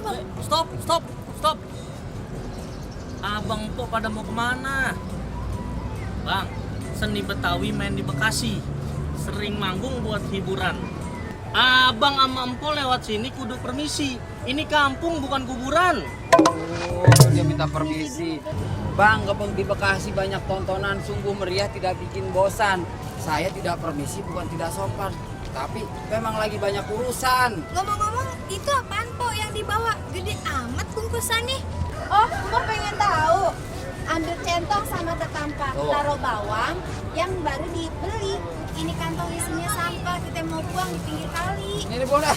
bang? Stop. Abang Empok pada mau kemana? Bang, seni Betawi main di Bekasi. Sering manggung buat hiburan. Abang sama Empok lewat sini kudu permisi. Ini kampung bukan kuburan. Oh, dia minta permisi. Bang, gabung di Bekasi banyak tontonan, sungguh meriah, tidak bikin bosan. Saya tidak permisi bukan tidak sopan, tapi memang lagi banyak urusan. Ngomong-ngomong, itu apaan po yang dibawa? Gede amat bungkusannya. Oh, mau pengen tahu? Ambil centong sama tetampa, Oh. taruh bawang yang baru dibeli. Ini kantong isinya sampah, kita mau buang di pinggir kali. Ini boleh.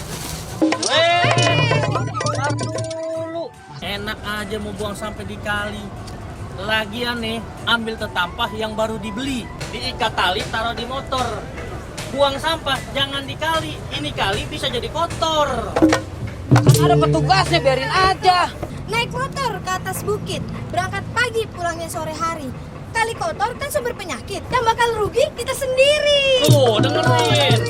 Tar dulu. Enak aja mau buang sampai di kali. Lagian nih, ambil tetampah yang baru dibeli. Diikat tali, taruh di motor. Buang sampah, jangan di kali. Ini kali bisa jadi kotor. Kan ada petugasnya, biarin aja. Naik motor ke atas bukit, berangkat pagi pulangnya sore hari. Kali kotor kan sumber penyakit, yang bakal rugi kita sendiri. Tuh, dengerin.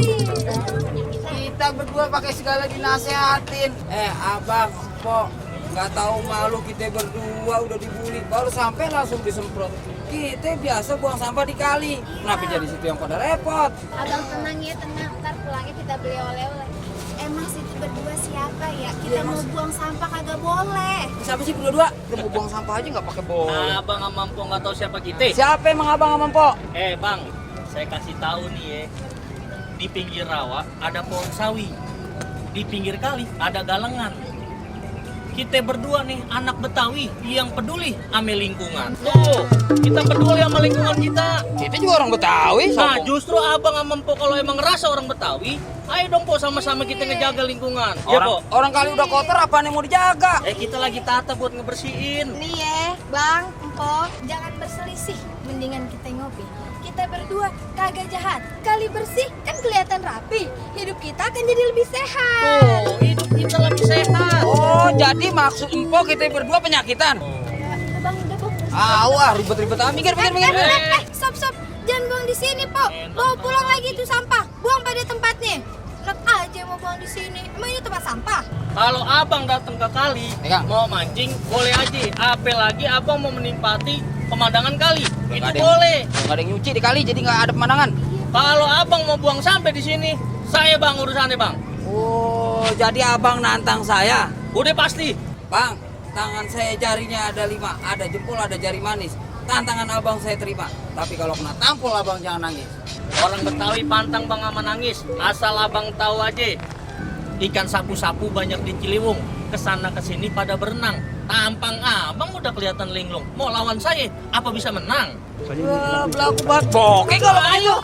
Kita berdua pakai segala dinasehatin. Abang, Empok, nggak tahu malu kita berdua udah dibully, baru sampai langsung disemprot. Kita biasa buang sampah di kali. Kenapa jadi situ yang pada repot? Abang tenang ya, tenang. Ntar pulangnya kita beli oleh-oleh. Emang situ berdua siapa ya? Kita mau buang sampah kagak boleh. Siapa sih berdua? Udah mau buang sampah aja nggak pakai boleh. Abang sama Empok nggak tahu siapa kita. Siapa emang abang sama Empok? Bang, saya kasih tahu nih ya. Di pinggir rawa ada pohon sawi. Di pinggir kali ada galengan. Kita berdua nih anak Betawi yang peduli sama lingkungan. Tuh, kita peduli sama lingkungan kita. Kita juga orang Betawi. Nah, justru abang sama Empok kalau emang ngerasa orang Betawi, ayo dong Po sama-sama kita ngejaga lingkungan. Ya Po. Orang kali udah kotor, apaan yang mau dijaga? Kita lagi tata buat ngebersihin. Nih ya, Bang, Empok, jangan berselisih. Mendingan kita ngopi. Kita berdua kagak jahat. Kali bersih kan kelihatan rapi. Hidup kita akan jadi lebih sehat. Tuh, hidup kita lebih sehat. Oh, jadi maksud Empok kita berdua penyakitan? Udah bang, udah bang. Ribet-ribet amat. Minggir. Stop. Jangan buang di sini, Po. Bawa pulang lagi itu sampah. Buang pada tempatnya. Enak aja mau buang di sini. Emang ini tempat sampah? Kalau abang datang ke kali, Pegang. mau mancing, boleh aja. Apalagi abang mau menikmati pemandangan kali, itu Nggak ada boleh. Nggak ada yang nyuci di kali, jadi nggak ada pemandangan. Kalau abang mau buang sampah di sini, saya bang urusannya bang. Oh, jadi abang nantang saya. Udah pasti. Bang, tangan saya jarinya ada 5, ada jempol, ada jari manis. Tantangan abang saya terima. Tapi kalau kena tampol abang jangan nangis. Orang Betawi pantang bang sama nangis. Asal abang tahu aja. Ikan sapu-sapu banyak di Ciliwung. Kesana kesini pada berenang. Tampang abang udah kelihatan linglung. Mau lawan saya, apa bisa menang? Belaku banget. Bokeh kalau ayo.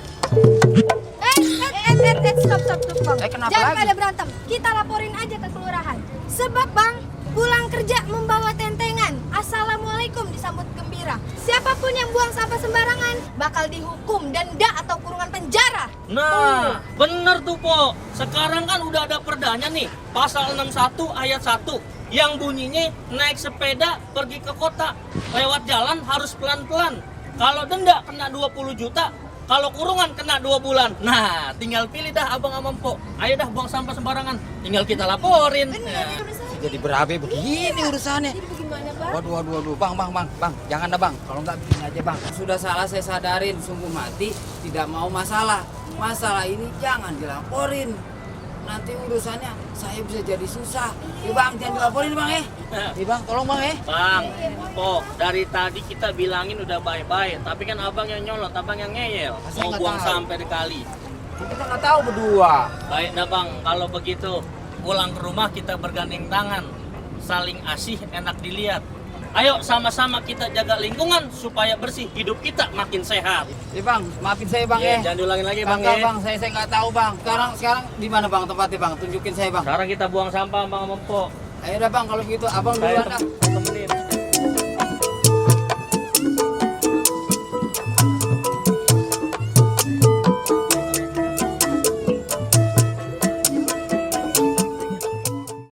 Stop, Bang. Kenapa Jangan lagi? pada berantem. Kita laporin aja ke kelurahan. Sebab, Bang, pulang kerja membawa tentengan. Assalamualaikum disambut gembira. Siapapun yang buang sampah sembarangan bakal dihukum denda atau kurungan penjara. Nah, bener tuh Po. Sekarang kan udah ada perdanya nih, pasal 61 ayat 1 yang bunyinya naik sepeda pergi ke kota, lewat jalan harus pelan-pelan. Kalau denda kena 20 juta, kalau kurungan kena 2 bulan. Nah, tinggal pilih dah abang sama Empok. Ayo dah buang sampah sembarangan, tinggal kita laporin. Nah. Jadi berabe begini urusannya. Jadi bagaimana bang? Waduh, bang, jangan dah bang. Kalau nggak bikin aja bang. Sudah salah saya sadarin, sungguh mati, tidak mau masalah. Masalah ini jangan dilaporin. Nanti urusannya saya bisa jadi susah. Bang, jangan dilaporin bang bang, tolong bang Bang, Po, dari tadi kita bilangin udah baik-baik, tapi kan abang yang nyolot, abang yang ngeyel. Saya Mau nggak buang tahu. sampai di kali. Kita nggak tahu berdua. Baik dah bang, kalau begitu pulang ke rumah kita bergandeng tangan, saling asih, enak dilihat. Ayo sama-sama kita jaga lingkungan supaya bersih, hidup kita makin sehat. Bang, maafin saya bang Jangan diulangin lagi bang. Enggak bang, saya nggak tahu bang. Sekarang di mana bang tempatnya bang? Tunjukin saya bang. Sekarang kita buang sampah bang Empok. Ayo dah bang, kalau begitu abang Saya duluan dah. temenin.